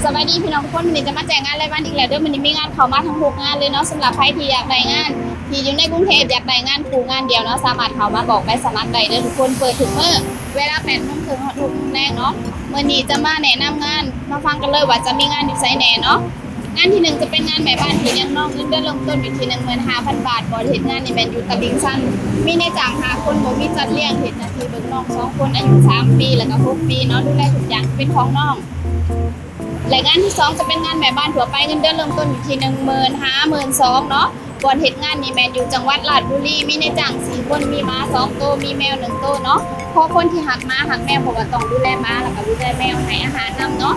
ສະບາຍດີພີ່ນ້ອງທຸກຄົນ, ມື້ນີ້ຈະມາແຈ້ງງານລາຍວັນອີກແລ້ວເດີ. ມື້ນີ້ມີງານເຂົ້າມາທັງຫົກງານເລີຍເນາະ. ສຳລັບໃຜທີ່ຢາກໄດ້ງານ ທີ່ຢູ່ໃນກຸງເທບ ຢາກໄດ້ງານຄູ່ງານດຽວເນາະ, ສາມາດເຂົ້າມາບອກໃບສະໝັກໄດ້ເດີທຸກຄົນ. ເປີດທຸກມື້ ເວລາແປດໂມງເຄິ່ງຮອດຫົກໂມງແລງເນາະ. ມື້ນີ້ຈະມາແນະນຳງານ, ມາຟັງກັນເລີຍວ່າຈະມີງານຢູ່ໃສແດ່ເນາະ. ງານທີໜຶ່ງຈະເປັນງານແມ່ບ້ານທີ່ລ້ຽງນ້ອງ, ເງິນເດືອນເລີ່ມຕົ້ນຢູ່ທີ່ໜຶ່ງໝື່ນຫ້າພັນບາດ. ບ່ອນເຮັດງານນີ້ແມ່ນຢູ່ຕະລິ່ງຊັນ, ມີນາຍຈ້າງຫ້າຄົນ, ບໍ່ມີສັດລ້ຽງ, ເຮັດໜ້າທີ່ເບິ່ງນ້ອງສອງຄົນ ອາຍຸສາມປີ ແລ້ວກໍຫົກປີເນາະ, ດູແລທຸກຢ່າງທີ່ເປັນຂອງນ້ອງ. ແລະ ງານທີສອງຈະເປັນງານແມ່ບ້ານທົ່ວໄປ, ເງິນເດືອນເລີ່ມຕົ້ນຢູ່ທີ່ໜຶ່ງໝື່ນຫ້າ ໝື່ນສອງເນາະ. ບ່ອນເຮັດງານນີ້ແມ່ນຢູ່ຈັງຫວັດລາດບຸລີ, ມີນາຍຈ້າງສີ່ຄົນ, ມີໝາສອງໂຕ, ມີແມວໜຶ່ງໂຕເນາະ. ຂໍຄົນທີ່ຮັກໝາຮັກແມວ, ເພາະວ່າຕ້ອງດູແລໝາ ແລ້ວກໍດູແລແມວ, ໃຫ້ອາຫານນຳເນາະ.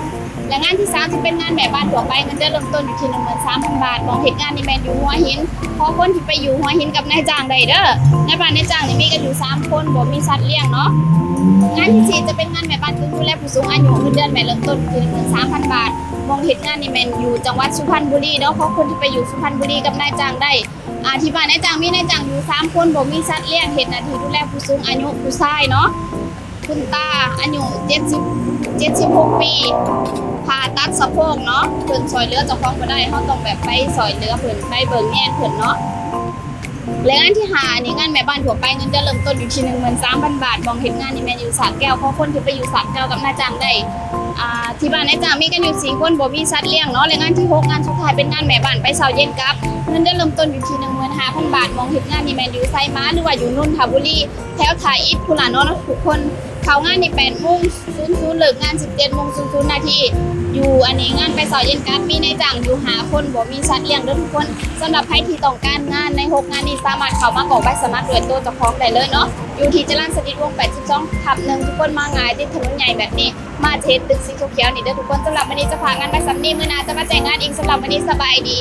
ແລະ ງານທີສາມຈະເປັນງານແມ່ບ້ານທົ່ວໄປ, ເງິນເດືອນເລີ່ມຕົ້ນຢູ່ທີ່ໜຶ່ງໝື່ນສາມພັນບາດ. ບ່ອນເຮັດງານນີ້ແມ່ນຢູ່ຫົວຫີນ, ຂໍຄົນທີ່ໄປຢູ່ຫົວຫີນກັບນາຍຈ້າງໄດ້ເດີ. ໃນບ້ານນາຍຈ້າງນີ້ມີກັນຢູ່ສາມຄົນ, ບໍ່ມີສັດລ້ຽງເນາະ. ງານທີສີ່ຈະເປັນງານແມ່ບ້ານກຶ່ງດູແລຜູ້ສູງອາຍຸ, ເງິນເດືອນແມ່ນເລີ່ມຕົ້ນຢູ່ທີ່ໜຶ່ງໝື່ນສາມພັນບາດ. ບ່ອນເຮັດງານນີ້ແມ່ນຢູ່ຈັງຫວັດສຸພັນບຸລີເນາະ, ຂໍຄົນທີ່ໄປຢູ່ສຸພັນບຸລີກັບນາຍຈ້າງໄດ້. ອາ ທີ່ບ້ານນາຍຈ້າງມີນາຍຈ້າງຢູ່ສາມຄົນ, ບໍ່ມີສັດລ້ຽງ, ເຮັດໜ້າທີ່ດູແລຜູ້ສູງອາຍຸຜູ້ຊາຍເນາະ. ຄຸນຕາອາຍຸເຈັດສິບ ເຈັດສິບຫົກປີ, ຜ່າຕັດສະໂພກເນາະ, ເພິ່ນຊ່ອຍເຫຼືອເຈົ້າຂອງບໍ່ໄດ້, ເຮົາຕ້ອງແບບໄປຊ່ອຍເຫຼືອເພິ່ນ, ໄປເບິ່ງແຍງເພິ່ນເນາະ. ແລະ ງານທີຫ້ານີ້ ງານແມ່ບ້ານທົ່ວໄປ, ເງິນເດືອນເລີ່ມຕົ້ນຢູ່ທີ່ໜຶ່ງໝື່ນສາມພັນບາດ. ບ່ອນເຮັດງານນີ້ແມ່ນຢູ່ສະແກ້ວ, ຂໍຄົນທີ່ໄປຢູ່ສະແກ້ວກັບນາຍຈ້າງໄດ້. ອາ ທີ່ບ້ານນາຍຈ້າງມີກັນຢູ່ສີ່ຄົນ, ບໍ່ມີສັດລ້ຽງເນາະ. ແລະ ງານທີຫົກ ງານສຸດທ້າຍເປັນງານແມ່ບ້ານໄປເຊົ້າເຢັນກັບ, ເງິນເດືອນເລີ່ມຕົ້ນຢູ່ທີ່ໜຶ່ງໝື່ນຫ້າພັນບາດ. ບ່ອນເຮັດງານນີ້ແມ່ນຢູ່ໄຊມາ ຫຼືວ່າຢູ່ນົນທະບູລີ ແຖວທ່າອິດພຸ້ນລະເນາະທຸກຄົນ. ເຂົ້າງານນີ້ແປດໂມງສູນສູນ, ເລີກງານສິບເຈັດໂມງສູນສູນນາທີ. ຢູ່ອັນນີ້ງານໄປເຊົ້າເຢັນກັບ, ມີນາຍຈ້າງຢູ່ຫ້າຄົນ, ບໍ່ມີສັດລ້ຽງເດີທຸກຄົນ. ສຳລັບໃຜທີ່ຕ້ອງການງານໃນຫົກງານນີ້, ສາມາດເຂົ້າມາກອກໃບສະໝັກດ້ວຍໂຕເຈົ້າຂອງໄດ້ເລີຍເນາະ, ຢູ່ທີ່ຈະລານສະຫວັດວົງແປດສິບສອງທັບໜຶ່ງ. ທຸກຄົນມາງ່າຍ, ຕິດຖະໜົນໃຫຍ່ແບບນີ້, ມາເຮັດຕຶກສີຂຽວໆນີ້ເດີທຸກຄົນ. ສຳລັບມື້ນີ້ຈະຝາກງານໄວ້ສ່ຳນີ້, ມື້ໜ້າຈະມາແຈ້ງງານອີກ. ສຳລັບມື້ນີ້ສະບາຍດີ.